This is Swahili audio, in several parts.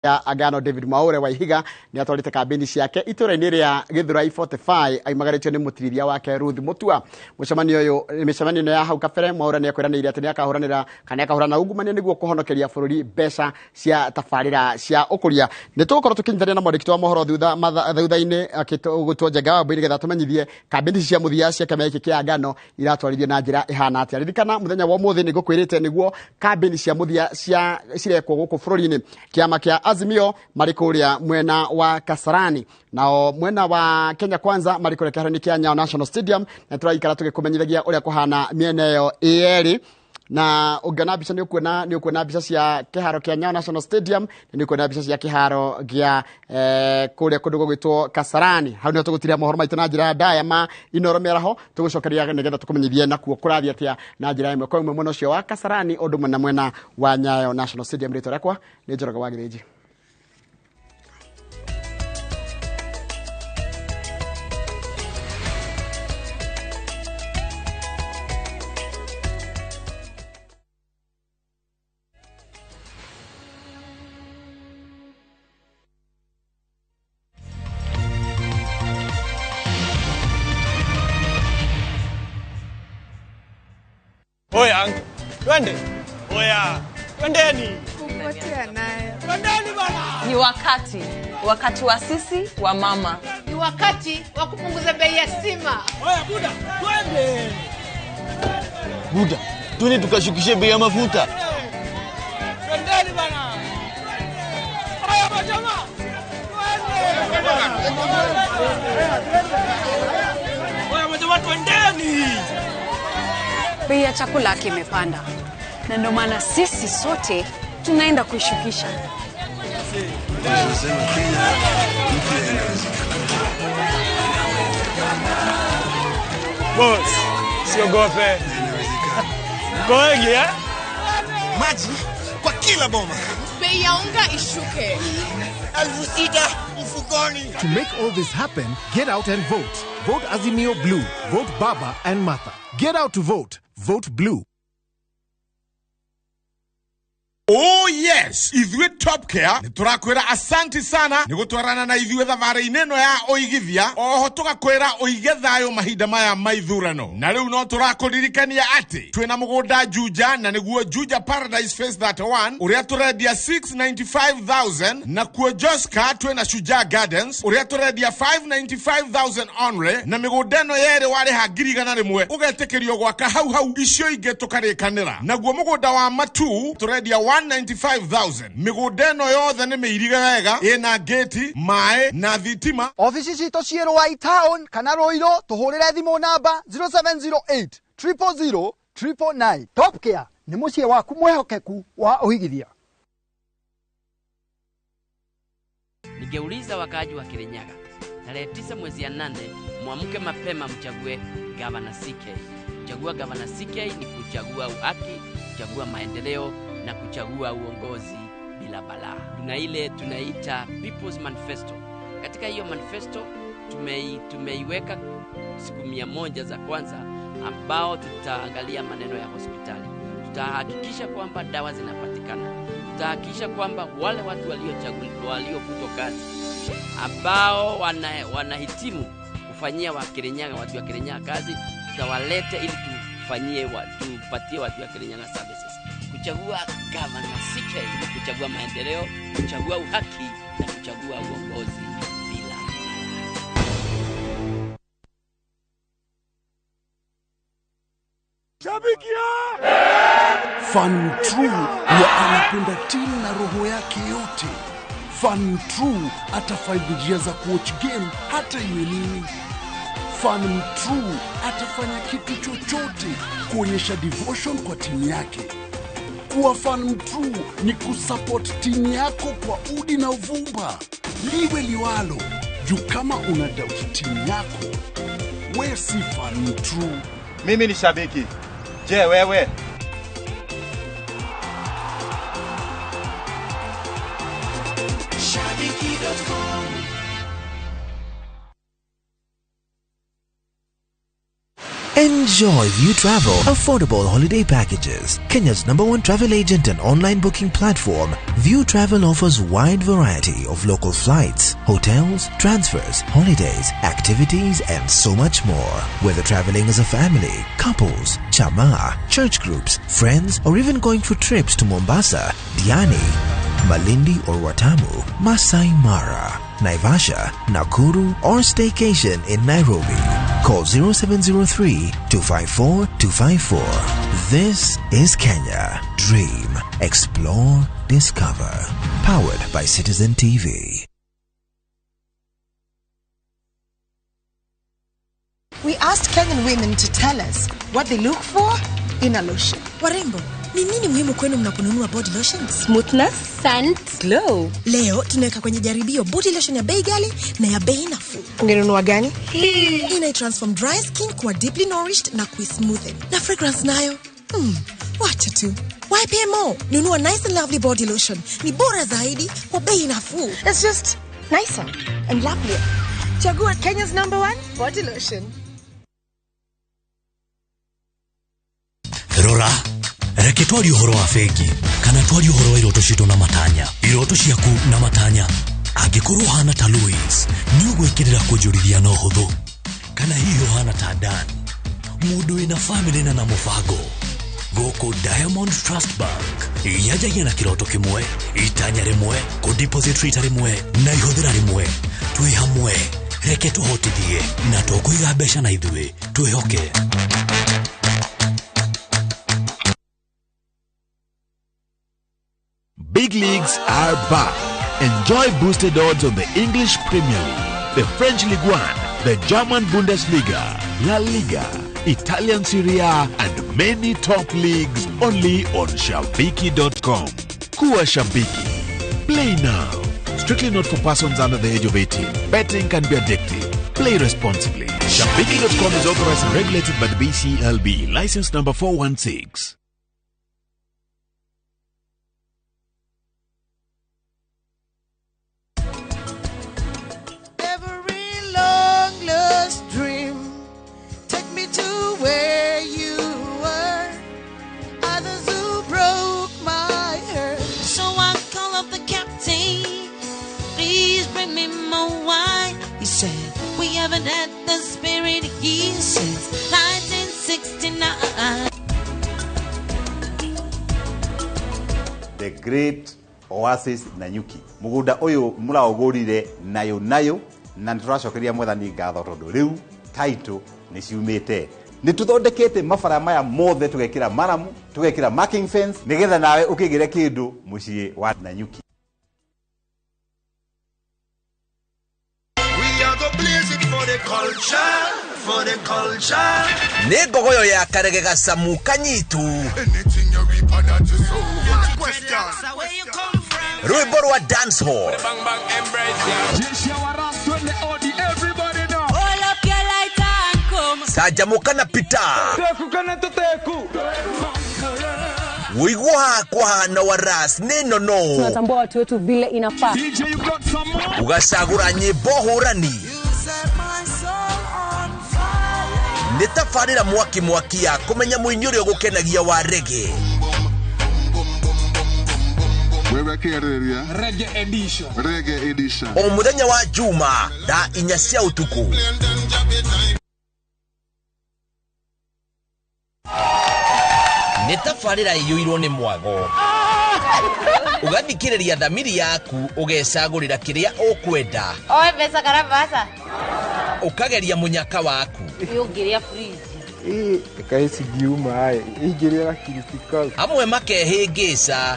Ya Agano David Mwaure wa Ihiga nĩ atwarĩte kambĩni ciake itũra-inĩ rĩa Gĩthũrai 45 aimagarĩtio nĩ mũtirithia wake Ruth Mutua. Mũcemanio ũyũ, mĩcemanio ĩno ya hau kabere, Mwaure nĩ ekwĩranĩire atĩ nĩ akahũranĩra kana nĩ akahũrana na ungumania nĩguo kũhonokeria bũrũri mbeca cia tabarĩra cia ũkũria. Nĩ tũgũkorwo tũkĩnyitanĩra na mwandĩki wa mohoro thutha-inĩ akĩgũtwo Njenga wa Mbui nĩgetha tũmenyithie kambĩni ici cia mũthia cia kĩama gĩkĩ kĩa Agano iratwarithio na njĩra ĩhana atĩa. Ririkana mũthenya wa ũmũthĩ nĩ ngũkwĩrĩte nĩguo kambĩni cia mũthia cia cirekwo gũkũ bũrũri-inĩ. Kĩama kĩa Azimio marĩ kũrĩa mwena wa Kasarani, nao mwena wa Kenya Kwanza marĩ kũrĩa kĩharo-inĩ kĩa Nyayo National Stadium, na tũraikara tũgĩkũmenyithagia ũrĩa kũhana mĩena ĩyo ĩerĩ. Na ũngĩona mbica nĩ ũkuona mbica cia kĩharo kĩa Nyayo National Stadium, na nĩ ũkuona mbica cia kĩharo gĩa kũrĩa kũndũ gũgwĩtwo Kasarani. Hau nĩho tũgũtiria mohoro maitũ na njĩra ndaya ma Inoro mĩaraho, tũgũcokeria nĩgetha tũkũmenyithie nakuo kũrathiĩ atĩa na njĩra ĩmwe kwa ĩmwe mwena ũcio wa Kasarani, ũndũ ũmwe na mwena wa Nyayo National Stadium. Rĩtwa rĩakwa nĩ Njoroge wa Gĩthĩnji. Oya, twende. Oya, twendeni. Kupotea nayo. Twendeni bana. Ni wakati wa sisi wa mama. Ni wakati wa kupunguza bei ya stima. Oya buda, twende. Buda, twende tukashukishe bei ya mafuta. Twendeni bana. Oya majamaa. Twende. Oya majamaa, twendeni. Bei ya chakula kimepanda, na ndio maana sisi sote tunaenda kuishukisha. Boss, siogope. Koegi, eh? Maji kwa kila boma. Bei ya unga ishuke. 6,000 mfukoni. To make all this happen, get out and vote. Vote Azimio Blue. Vote Baba and Martha. Get out to vote. Vote Blue. Oh yes, ithuĩ Top Care nĩ tũrakwĩra asanti sana nĩ gũtwarana na ithuĩ thabarĩ-inĩ ĩno ya ũigithia, oho tũgakwĩra ũige thayũ mahinda maya ma ithurano. Na rĩu no tũrakũririkania atĩ twĩna mũgũnda Juja, na nĩguo Juja Paradise Phase 31 ũrĩa tũrendia 695,000, na kuo Joska twĩna Shujaa Gardens ũrĩa tũrendia 595,000 only, na mĩgũnda ĩno yerĩ warĩha 100,000 ũgetĩkĩrio gwaka hau hau, icio ingĩ tũkarĩkanĩra. Naguo mũgũnda wa Matu tũrendia 195,000. Mĩgũnda ĩno yothe nĩ mĩirige wega, ĩna gate, maĩ na thitima. Ofici citũ ciĩ Ruai Town kana Ruiru, tũhũrĩre thimũ namba 0708 000 999. Top Care nĩ mũciĩ waku mwĩhokeku wa ũigithia. Ningeuliza wakaaji wa Kirinyaga, tarehe 9 mwezi ya 8, muamke mapema mchague Gavana CK. Kuchagua Gavana CK ni kuchagua uhaki, kuchagua maendeleo na kuchagua uongozi bila balaa. Tuna ile tunaita People's Manifesto. Katika hiyo manifesto tumeiweka siku 100 za kwanza ambao tutaangalia maneno ya hospitali. Tutahakikisha kwamba dawa zinapatikana. Tutahakikisha kwamba wale watu waliofutwa kazi ambao wanahitimu kufanyia Wakirinyaga, watu wa Kirinyaga kazi, tutawalete ili tupatie watu wa Kirinyaga services. Kuchagua Gavana CK ni kuchagua maendeleo, kuchagua uhaki na kuchagua uongozi bila balaa. Shabikia! Fan True huwa anapenda timu na roho yake yote. Fan True atafind njia za kuwatch game hata iwe nini. Fan True atafanya kitu chochote kuonyesha devotion kwa timu yake. Kuwa fan true ni kusupport timu yako kwa udi na uvumba. Liwe liwalo, juu kama una doubt timu yako, we si fan true. Mimi ni shabiki. Je, wewe? Shabiki.com. Enjoy View Travel affordable holiday packages. Kenya's number one travel agent and online booking platform, View Travel offers wide variety of local flights, hotels, transfers, holidays, activities, and so much more. Whether traveling as a family, couples, chama, church groups, friends, or even going for trips to Mombasa, Diani, Malindi or Watamu, Masai Mara, Naivasha, Nakuru, or staycation in Nairobi. Call 0703 254 254. This is Kenya. Dream, explore, discover. Powered by Citizen TV. We asked Kenyan women to tell us what they look for in a lotion. Warembo, ni nini muhimu kwenu mnaponunua body lotion? Smoothness, scent, glow. Leo tunaweka kwenye jaribio body lotion ya bei ghali na ya bei nafuu. Ungenunua gani? Hii ina transform dry skin kuwa deeply nourished na kuismoothen. Na fragrance nayo? Wacha tu. Why pay more? Nunua Nice and Lovely body lotion. Ni bora zaidi kwa bei nafuu. It's just nicer and lovelier. Chagua Kenya's number one body lotion. Rora, reke twarie ũhoro wa bengi kana twarie ũhoro wa iroto citũ na matanya, iroto ciaku na matanya. Angĩkorwo ũhana ta Louis, nĩ ũgwĩkĩrĩra kũnjũrithia na ũhũthũ, kana hihi ũhana ta Dan, mũndũ wĩna famĩlĩ na mũbango. Gũkũ Diamond Trust Bank yanjagia na kĩroto kĩmwe, itanya rĩmwe, kũ-deposit rita rĩmwe na ihũthĩra rĩmwe. Twĩ hamwe, reke tũhotithie na tũkũiga mbeca na ithuĩ twĩhoke. Big leagues are back. Enjoy boosted odds on the English Premier League, the French Ligue 1, the German Bundesliga, La Liga, Italian Serie A, and many top leagues only on Shabiki.com. Kuwa Shabiki. Play now. Strictly not for persons under the age of 18. Betting can be addictive. Play responsibly. Shabiki.com is authorized and regulated by the BCLB. License number 416. We haven't had the spirit here since 1969. The Great Oasis Nanyuki. Mugunda uyu muraugurire nayo nayo na nituracokeria mwathani ngatho tondu riu title ni ciumite. Ni tuthondekete mabara maya mothe tugekira maramu, tugekira marking fence nigetha nawe ukigire kindu mucii wa Nanyuki. Culture, for the culture. Nĩ ngogoyo ya karege gacamu kanyitu. Rwĩmbo rwa dance hall. Canjamũka na Peter. Wĩiguo hakwa hana wa ras nĩ nono. Tunatambua watu wetu vile inafaa. Ũgacagũra nyĩmbo hũrani. Nĩ tabarĩra mwaki mwaki ya kũmenya mũini ũrĩa ũgũkenagia wa reggae. Reggae edition. Reggae edition. O mũthenya wa Juma thaa 4 cia ũtukũ. Nĩ tabarĩra ĩiyũirwo nĩ mwago. Ũgathikĩrĩria thamiri yaku ũgecagũrĩra kĩrĩa ũkwenda. Oe mbeca kana mbaca. Ũkageria mũnyaka waku. Ũngĩrĩa fridge. Ĩĩ cingiuma ingĩrĩa gakiriti. Amwe makehĩngĩca.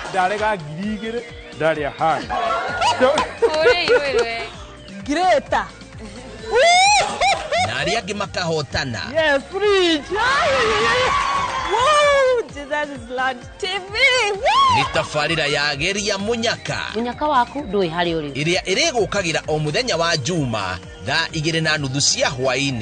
Ndarega 2000 ndarĩa hana. Greta. Na arĩa angĩ makahotana. Yes, fridge. Woo, Jesus is Lord TV. Nĩ tabarĩra ya geria mũnyaka. Mũnyaka waku ndũĩ harĩa ũrĩ. Ĩrĩa ĩrĩgũkagĩra o mũthenya wa Juma thaa 2:30 cia hwaĩ-inĩ.